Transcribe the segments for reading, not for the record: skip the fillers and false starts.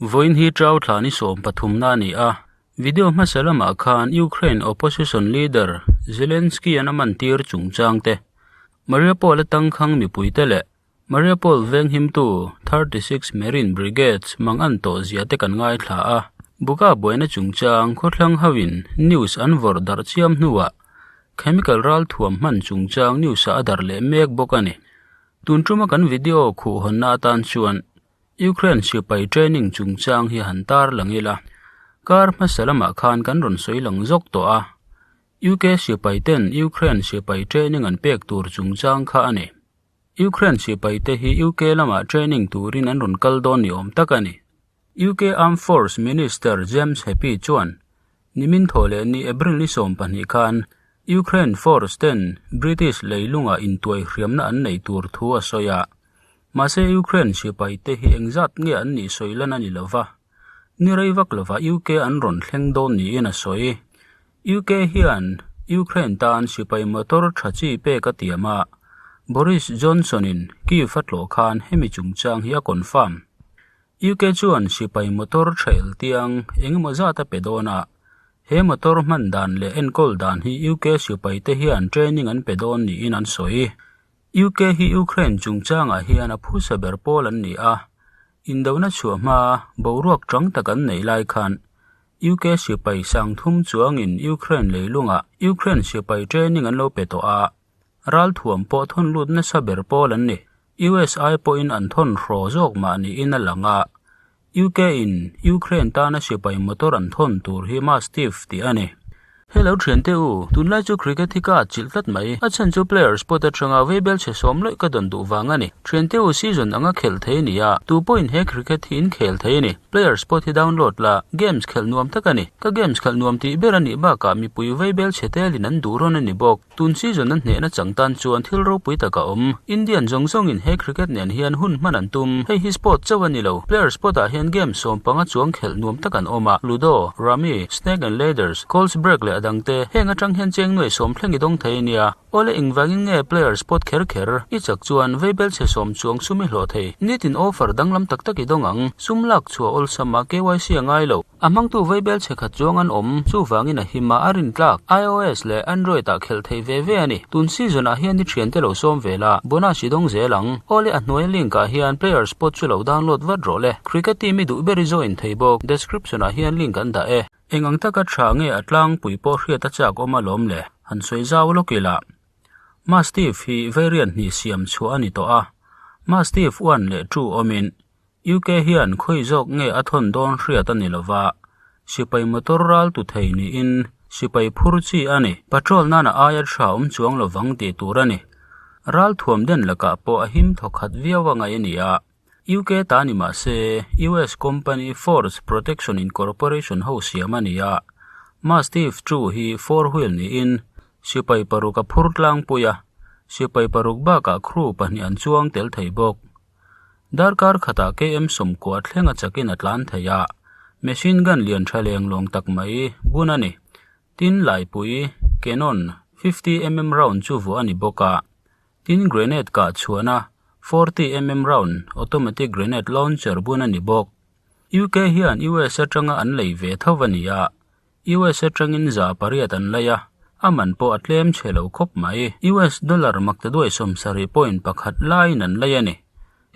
Vawiin hi Trau thla ni 13 na a ni a, video hmasa lamah khan Ukraine opposition leader Zelensky-a'n a mantir chungchang te, Mariupol atangkhang mipuite leh Mariupol venghimtu 36 Marine Brigades mang an tawh zia te kan ngaithla a. Buka buaina chungchang khawthlang hoin news an vawrh darh chiam hnuah chemical ralthuam hman chungchang news ah a darh leh mek bawk a ni. Tun tuma kan video khuh hawnna atan chuan Ukraine sipai training chungchang hi han tar lang ila. Kar hmasa lamah khan kan rawn sawi lang zawk tawh a. UK sipai ten Ukraine sipai training an pek tur chungchang kha a ni. Ukraine sipai te hi UK lamah training turin an rawn kal dawn ni awm tak a ni. UK Armed Force Minister James Heappey chuan nimin thaw leh ni April ni 12 khan Ukraine force ten British leilungah intuai hriamna an neih tur thu a sawi a. Mahse Ukraine sipai te hi engzat nge an nih sawi lan a ni lova. Ni rei vak lova UK an rawn thleng dawn niin a sawi. UK hian Ukraine tan sipai motor tha chi pek a tiam a, Boris Johnson-in Kyiv a tlawh khan hemi chungchang hi a confirm. UK chuan sipai motor tha el tiang engemaw zat a pe dawn a, he motor hman dan leh enkawl dan hi UK sipai te hian training an pe dawn niin an sawi. UK hi Ukraine chungchangah hian a phusa ber pawl an ni a, indona chhuah hma boruak tang tak an neih lai khan UK sipai sangthum chuangin Ukraine leilungah Ukraine sipai training an lo pe tawh a, ralthuam pawh thawn lut nasa ber pawl an ni. USA pawhin an thawn hraw zawk mah niin a lang a, UK in Ukraine tana sipai motor an thawn tur hi Mastiff tih a ni. Hello thiante u, tunlai chu cricket hi ka atchilh tlat mai. A chhan chu player spot atanga veibel chhe sawm lawih ka dawn duh vang a ni. Thiante u season anga khelh thei a ni a, tu pawhin he cricket hi in khel thei a ni. Player spot hi download la, games khelh nuam tak a ni. Ka games khelh nuam tih ber a nih bakah mipui veibel chhe telin an duh rawn a ni bawk. Tun season an hnehna chang tan chuan thil ropui tak a awm. Indian zawng zawngin he cricket nen hian hun hman an tum. Hei hi sport chauh a ni lo. Player spot ah hian game 15 chuang khelh nuam tak an awm a, Ludo, Rummy, Snake and Ladders, Calls Break leh a dangte. Heng atang hian cheng nuai sawm thleng i dawng thei a nia. Awle engvangin nge player spot kher kher i chak chuan veibel chhe sawm chuang sum i hlawh thei. Nitin offer danglam tak tak i dawng ang. Sum lak chhuah awlsam a KYC a ngai lo. A hmangtu veibel chhe khat chuang an awm, chuvangin a him a, a rin tlak. IOS leh Android ah khelh theih ve ve a ni. Tun season ah hian i thiante lo sawm ve la, bonus i dawng zel ang. Awle a hnuai link ah hian player spot chu lo download vat rawh le. Cricket team i duh ber i join thei bawk, description ah hian link an dah e. Eng ang taka tha nge a tlangpui pawh hriat a chak awm alawm le, han sawi zau lawk ila. Mastiff hi variant hnih siam chhuah a ni tawh a, Mastiff 1 leh 2 awmin UK hian khawi zawk nge a thawn dawn hriat a ni lova, sipai motor ral tu thei niin sipai phur chi a ni. Patrol nana aia tha awm chuang lovang tih tur a ni. Ral thuam den lakah pawh a him thawkhat viau a ngaih a ni a. UK ta ni mah se, US company Force Protection Incorporation ho siam a ni a. Mastiff 2 hi four wheel niin sipai paruk a phur tlangpui a, sipai paruk bakah crew pahnih an chuang tel thei bawk. Darkar khatah KM 90 thlenga chakin a tlan thei a, machine gun lian tha leng lawng tak mai bun a ni. Tin laipui, cannon, 50 mm round chu vuah a ni bawk a, tin grenade kah chhuahna 40 mm round automatic grenade launcher bun a ni bawk. UK hian US atanga an lei ve tho a ni a, US atangin 800 an lei a, a man pawh a tlem chhe lo khawp mai. US dollar maktaduai 70.1 laiin an lei a ni.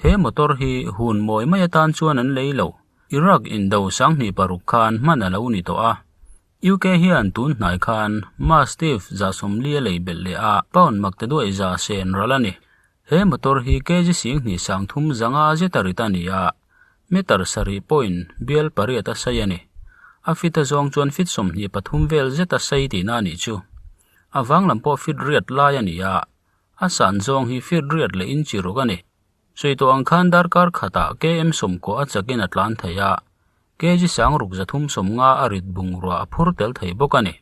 He motor hi hun mawi mai atan chuan an lei lo. Iraq indo 26 khan hman a lo ni tawh a. UK hian tun hnai khan Mastiff 140 a lei belh leh a, pound maktaduai 100 sen ral a ni. He motor hi kg 2305 zeta rit a ni a, meter sarih pawhin bial pariat a sei a ni. A fit a zawng chuan fit 23 vel zeta sei tihna a nih chu. A vang lam pawh fit riat lai a ni a, a san zawng hi fit riat leh inchi ruk a ni. Sawi tawh ang khan darkar khatah km 90 a chakin a tlan thei a, kg 6350 a rit bungrua a phur tel thei bawk a ni.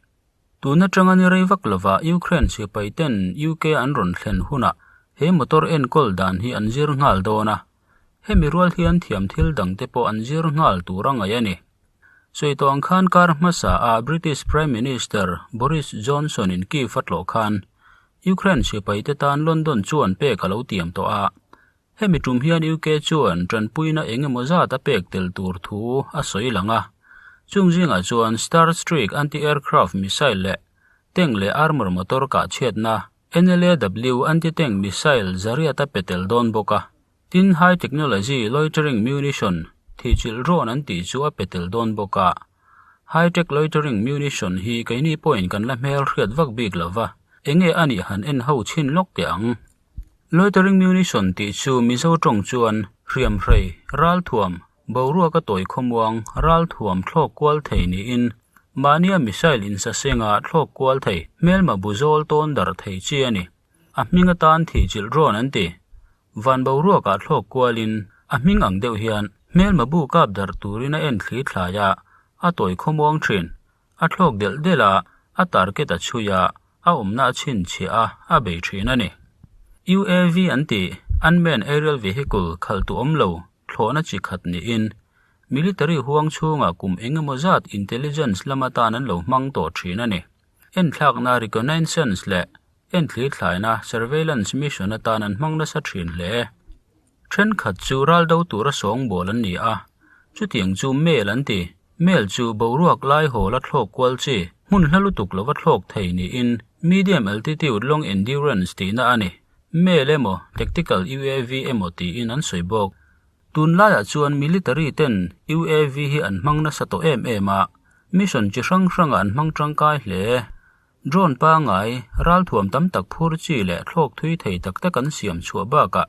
Tun atanga ni rei vak lova Ukraine sipai ten UK an rawn thlen hunah he motor enkawl dan hi an zir nghal dawn a, hemi rual hian thiam thil dang te pawh an zir nghal tur a ngaih a ni. Sawi tawh ang khan kar hmasa a British Prime Minister Boris Johnson in Kyiv a tlawh khan Ukraine sipai te tan London chuan pek a lo tiam tawh a. Hemi tum hian UK chuan tanpuina eng emaw zat a pek tel tur thu a sawi lang a. Chung zingah chuan Starstreak anti-aircraft missile leh tank leh armour motor kah chhiatna NLAW anti-tank missile zariat a pe tel dawn bawk a. Tin, high technology loitering munition thihchilh rawn an tih chu a pe tel dawn bawk a. High-tech loitering munition hi keini pawhin kan la hmel hriat vak bik lo va, enge a nih han en ho chhin lawk teh ang. Loitering munition tih chu Mizo tawng chuan hriamhrei, ralthuam, boruak a tawi khawmuang, ralthuam thlawk kual thei niin mahnia missile insasenga thlawk kual thei, hmelma bu zawl tawn darh thei chi a ni. A hming atan thihchilh rawn an ti. Van boruakah thlawk kualin a hming ang deuh hian hmelma bu kap darh turin a en thli thlai a, a tawi khawmuang thin. A thlawk delh delh a, a target a chhui a, a awmna a chhinchhiah a, a bei thin a ni. UAV an tih, Unmanned Aerial Vehicle, khalh tu awm lo, thlawhna chi khat niin military huang chhungah kum eng emaw zat intelligence lam atan an lo hmang tawh thin a ni. Enthlakna reconnaissance leh Enthli thlaina surveillance mission atan an hmang nasa thin hle. Thenkhat chu ral do tura sawngbawl an ni a, chutiang chu mel an ti. Mel chu boruak lai hawl a thlawk kual chi, hmun hla lutuk lova thlawk thei niin medium altitude long endurance tihna a ni. Mel emaw tactical UAV emaw tiin an sawi bawk. Tunlaiah chuan military ten UAV hi an hmang nasa tawh em em a, mission chi hrang hrangah an hmang tangkai hle. Drone pangngai, ralthuam tam tak phur chi leh thlawk thui thei tak tak an siam chhuah bakah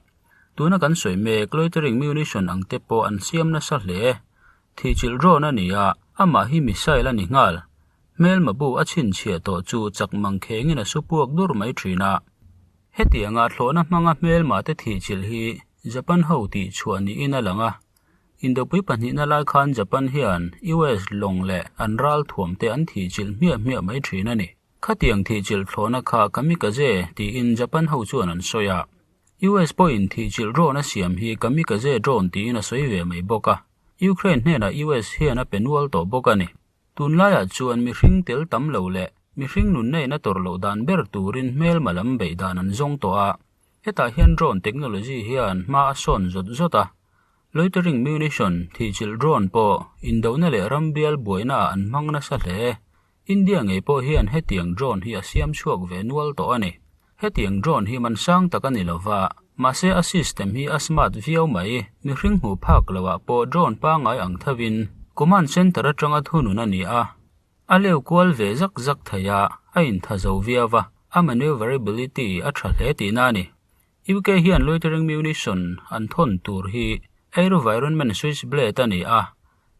tuna kan sawi mek loitering munition ang te pawh an siam nasa hle. Thihchilh drone a ni a, amah hi missile a ni nghal. Hmelma bu a chhinchhiah tawh chu chak mang khengin a su puak dur mai thin a. Hetianga thlawhna hmanga hmelma te thihchilh hi Japan ho tihchhuah niin a lang a, Indopui pahnihna lai khan Japan hian US lawng leh an ral thuam te an thihchilh hmiah hmiah mai thin a ni. Khatiang thihchilh thlawhna kha kamikaze tiin Japan ho chuan an sawi a. US pawhin thihchilh drone a siam hi kamikaze drone tiin a sawi ve mai bawk a. Ukraine hnenah US hian a pe nual tawh bawk a ni. Tunlaiah chuan mihring tel tam lo leh mihring nunna in a tawrh loh dan ber turin hmelma lam beih dan an zawng tawh a. Hetah hian drone technology hian hma a sawn zawt zawt a. Loitering munition, thihchilh drone pawh indohna leh ram bial buainaah an hmang nasa hle. India ngei pawh hian hetiang drone hi a siam chhuak ve nual tawh a ni. Hetiang drone hi man sang tak a ni lova, mahse a system hi a smart viau mai. Mihring hmuh phak loah pawh drone pangngai ang thovin command center atanga thunun a ni a. A leu kual ve zak zak thei a, a intha zo viau va, a maneuverability a tha hle tihna a ni. UK hian loitering munition an thawn tur hi AeroVironment Switchblade a ni a,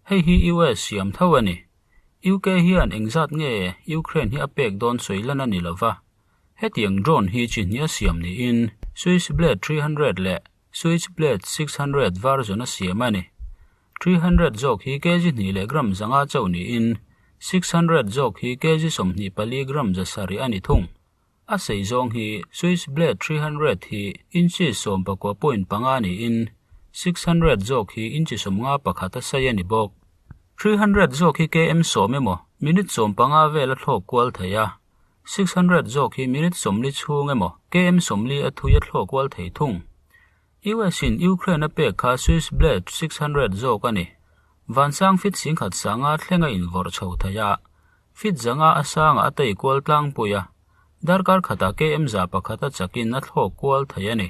hei hi US siam tho a ni. UK hian engzat nge Ukraine hi a pek dawn sawi lan a ni lo va, hetiang drone hi chi hnih a siam niin Switchblade 300 leh Switchblade 600 version a siam a ni. 300 zawk hi kg hnih leh gram zanga chauh niin 600 zawk hi kg 24 gram zasarih a ni thung. A sei zawng hi Switchblade 300 hi inches 19.5 niin 600 zawk hi inchi 51 a sei a ni bawk. 300 zawk hi km sawm emaw minute 15 vel a thlawk kual thei a, 600 zawk hi minute 40 chhung emaw km 40 a thui a thlawk kual thei thung. US in Ukraine a pek kha Switchblade 600 zawk a ni. Vansang fit singkhat sanga thleng a invawrh chho thei a, Fit zanga a sangah a tei kual tlangpui a, darkar khatah KM za pakhat a chakin a thlawk kual thei a ni.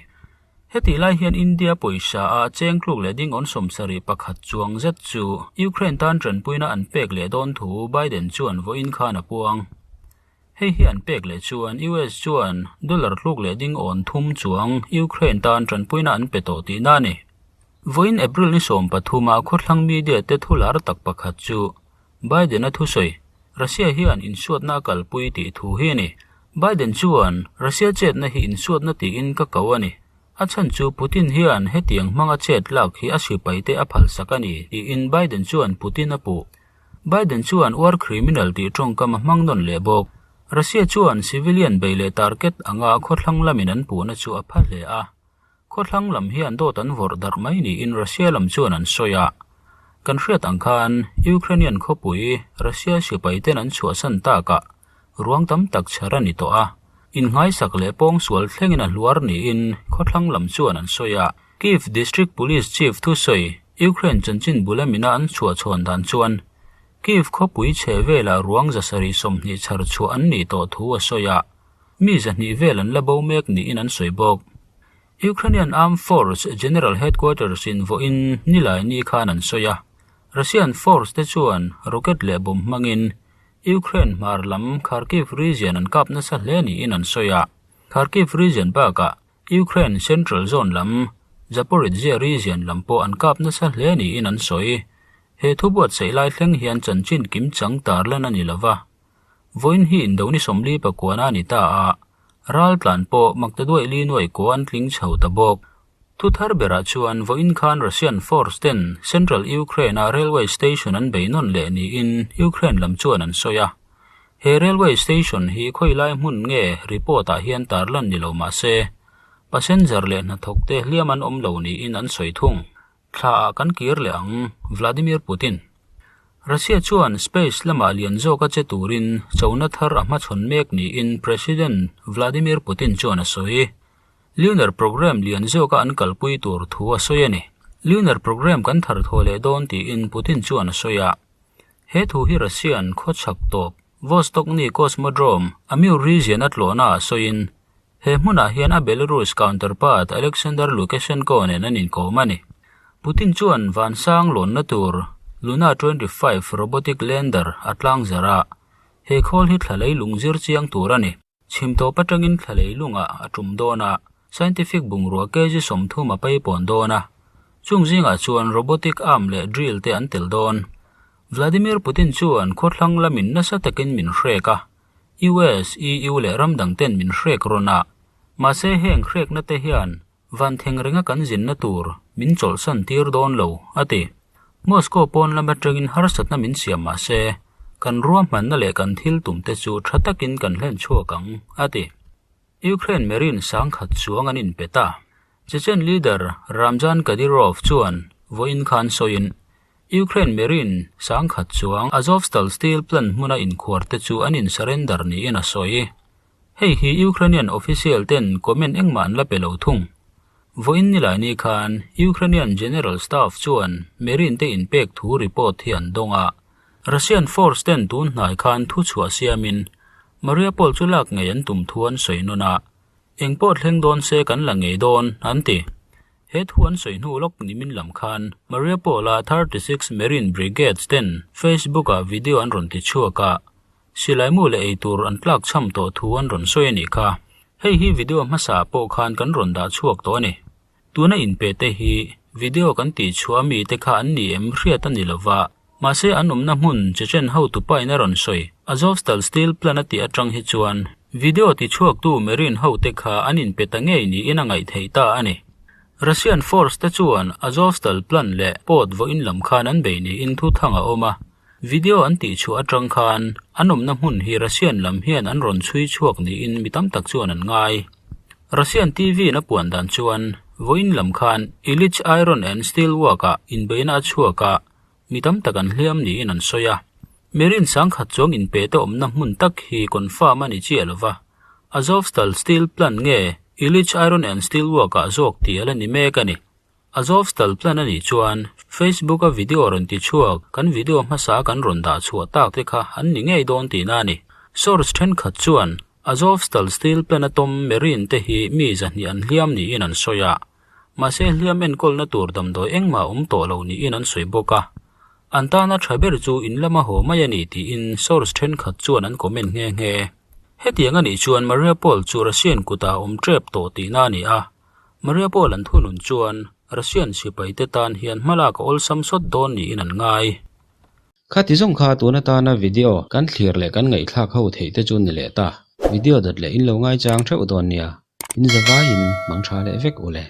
Hetih lai hian India pawisa a cheng tluk leh ding awn sawmsarih pakhat chuang zet chu Ukraine tan tanpuina an pek leh dawn thu Biden chuan vawiin khan a puang. Hei hi an pek leh chuan US chuan dollar tluk leh ding awn thum chuang Ukraine tan tanpuina an pe tawh tihna a ni. Vawiin April ni 13 a khawthlang media te thular tak pakhat chu Biden-a thusawi, Russia hian insuatna a kalpui tih thu hi a ni. Biden chuan, Russia chetna hi insuatna tiin ka ko a ni. A chhan chu Putin hian hetiang hmanga chet lak hi a sipaite a phalsak a ni, tiin Biden chuan Putin a puh. Biden chuan war criminal tih tawngkam a hmang nawn leh bawk. Russia chuan civilian bei leh target anga khawthlang lamin an puhna chu a pha hle a. Khawthlang lam hian dawt an vawrh darh mai niin Russia lam chuan an sawi a. Kan hriat ang khan Ukrainian khawpui Russia sipai ten an chhuahsan takah ruang tam tak chher a ni tawh a. Inngaisak leh pawngsual thlengin a hluar niin khawthlang lam chuan an sawi a. Kyiv District Police Chief thusawi Ukraine chanchin bula mina an chhuahchhawn dan chuan Kyiv khawpui chhe velah ruang 720 chhar chhuah an nih tawh thu a sawi a, mi 200 vel an la bo mek niin an sawi bawk. Ukrainian Armed Force General Headquarters in vawiin nilai ni khan an sawi a, Russian force te chuan rocket leh bomb hmangin Ukraine hmar lam Kharkiv region an kap nasa hle niin an sawi a, Kharkiv region bakah Ukraine Central Zone lam Zaporizhzhia region lam pawh an kap nasa hle niin an sawi. He thu buatsaih lai thleng hian chanchin kim chang tarlan a ni lo va. Vawiin hi Indoni 40 pakuana a ni ta a, ral tlan pawh Maktaduaih li nuaih kua an tling chho ta bawk. Thu thar berah chuan vawiin khan Russian force ten Central Ukraine-a railway station an bei nawn leh niin Ukraine lam chuan an sawi a. He railway station hi khawilai hmun nge report ah hian tarlan ni lo mah se, passenger leh hnathawk te hliam an awm lo niin an sawi thung. Thla ah kan kir leh ang, Vladimir Putin. Russia chuan space lamah lian zawk a che turin chona thar a hmachhawn mek niin President Vladimir Putin chuan a sawi. Lunar program lian zawka an kalpui tur thu a sawi a ni. Lunar program kan thar thaw leh dawn tiin Putin chuan a sawi a. He thu hi Russian khawchhak tawp Vostochny Cosmodrome, Amur region a tlawhna ah sawiin, he hmunah hian a Belarus counterpart Alexander Lukashenko nen an inkawm a ni. Putin chuan vansang lawnna tur Luna 25 robotic lander a tlangzarh a, he khawl hi thla leilung zir chiang tur a ni. Chhim tawp atangin thla leilungah a tum dawn a, scientific bungrua kg 30 a paipawn dawn a. Chung zingah chuan robotic arm leh drill te an tel dawn. Vladimir Putin chuan khawthlang lamin nasa takin min hrek a, US, EU leh ram dang ten min hrek rawn a. Mahse heng hrekna te hian van theng renga kan zinna tur min chawlhsan tir dawn lo, a ti. Moscow pawn lam atangin harsatna min siam mah se, kan ruahmanna leh kan thil tum te chu tha takin kan hlen chhuak ang, a ti. Ukraine Marine sangkhat chuang an inpe ta. Chechen leader Ramzan Kadyrov chuan vawiin khan sawiin, Ukraine Marine sangkhat chuang Azovstal steel plant hmuna inkhuar te chu an in-surrender niin a sawi. Hei hi Ukrainian official ten comment engmah an la pe lo thung. Vawiin nilai ni khan Ukrainian General Staff chuan Marine te inpek thu report hi an dawng a. Russian force ten tun hnai khan thu chhuah siamin Mariupol chu lak ngei an tum thu an sawi nawn a, eng pawh thleng dawn se kan la ngei dawn, an ti. He thu an sawi hnu lawk nimin lam khan Mariupol-a 36 Marine Brigades ten Facebook-ah video an rawn ti chhuak a, Silaimu leh eitur an tlak chham tawh thu an rawn sawi a nih kha. Hei hi video hmasa pawh khan kan rawn dah chhuak tawh a ni. Tuna inpe te hi video kan tih chhuah mi te kha an ni em hriat a ni lo va, mahse an awmna hmun Chechen hotupa in a rawn sawi Azovstal Steel Plant a tih atang hi chuan video ti chhuaktu Marine ho te kha an inpe ta ngei niin a ngaih theih ta a ni. Russian force te chuan Azovstal Plant leh port vawiin lam khan an bei niin thuthang a awm a. Video an tih chhuah atang khan an awmna hmun hi Russian lam hian an rawn chhui chhuak niin mi tam tak chuan an ngai. Russian TV in a puan dan chuan vawiin lam khan Ilyich Iron and Steel Work ah inbeihna a chhuak a, mi tam tak an hliam niin an sawi a. Marine sangkhat chuang inpe te awmna hmun tak hi confirm a ni chiah lo va, Azovstal Steel Plant nge Ilyich Iron and Steel Work ah zawk tih a la ni mek a ni. Azovstal plan a nih chuan Facebook a video rawn ti chhuak kan video hmasa kan rawn dah chhuah tak te kha an ni ngei dawn tihna a ni. Source thenkhat chuan Azovstal steel plant a tawm Marine te hi mi 200 an hliam niin an sawi a, mahse hliam enkawlna tur damdawi engmah awm tawh lo niin an sawi bawk a. An tana tha ber chu in lama haw mai a ni tiin source thenkhat chuan an comment nghe nghe. Hetiang a nih chuan Mariupol chu Russian kutah a awm tep tawh tihna a ni a. Mariupol an thunun chuan Russian sipaite tan hian hmalak a awlsam sawt dawn niin an ngai. Khati zawng kha tun atana video kan thlir leh kan ngaihthlak ho theih te chu ni leh ta. Video dawt leh in lo ngaichang theuh dawn nia. In zavaiin hmang tha leh vek u le.